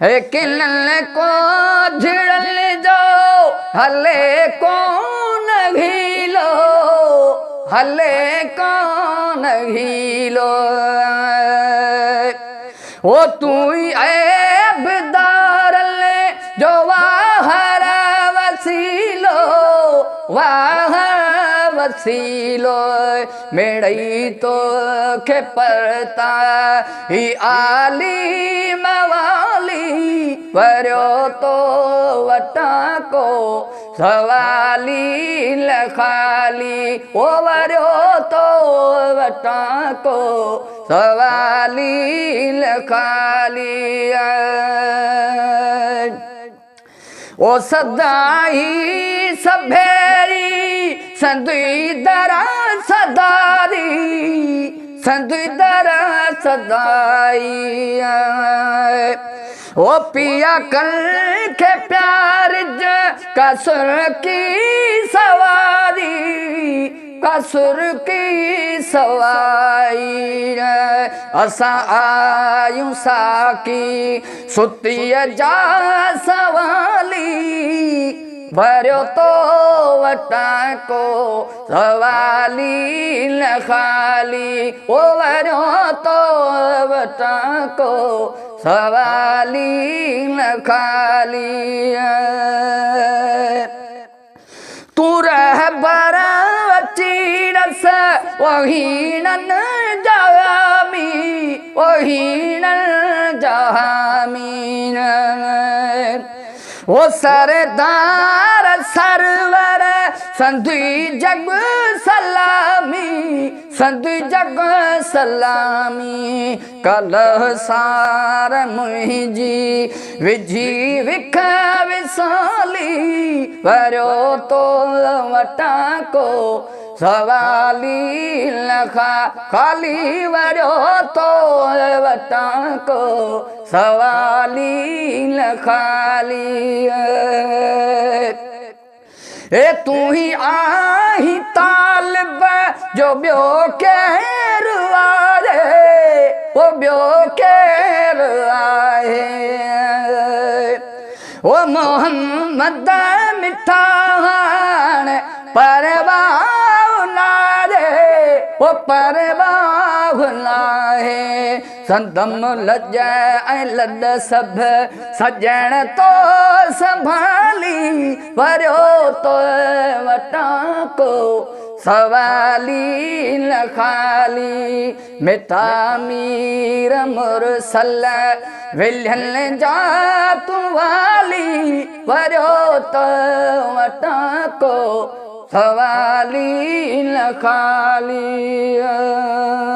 किनन को झिड़ल जो हले कोन हीलो, हले कोन हीलो। ओ तू ई ऐबदार जो वाहर वसीलो, वाह वसीलो। मेड़ई तोखे परता ही आली मवाली, वरियो तो वटां को सवाली लखाली। ओ वरियो तो वटां को सवाली लखाली। ओ सदाई सभेरी संदुई दरा सदारी, संदुई दरा सदाई। ओ पिया कल के प्यार ज कसुर की सवारी, कसुर की सवाई। असां आयूं साकी सुतीअ जा सवाली, भरियो तो वटां को सवाली न खाली। ओ भरियो तो वटां को सवाली न खाली। तू रहबर अची रस वहीनन जामी, वहीनन जामीन। ओ सरदार सरवर संदुई जग सलामी, संदुई जग सलामी। कलह सार मुंहिंजी विझी विख विसाली, वरियो तो वटां को सवाली लखा खाली। वरियो तो वटां को सवाली लखाली। ए तू ही आही तालब जो ॿियो केरु आहे, ओ ॿियो केरु आहे। ओ मोहम्मद मिठा हाणे परवाह नाहे, ओ परवाह नाहे। संदम लॼ ऐं लॾ सभु सॼण तो संभाली, वरियो तो वटां को सवाली न खाली। मिठा मीर मुरसल विलहन जा तूं वाली, वरियो तो वटां को सवाली न खाली।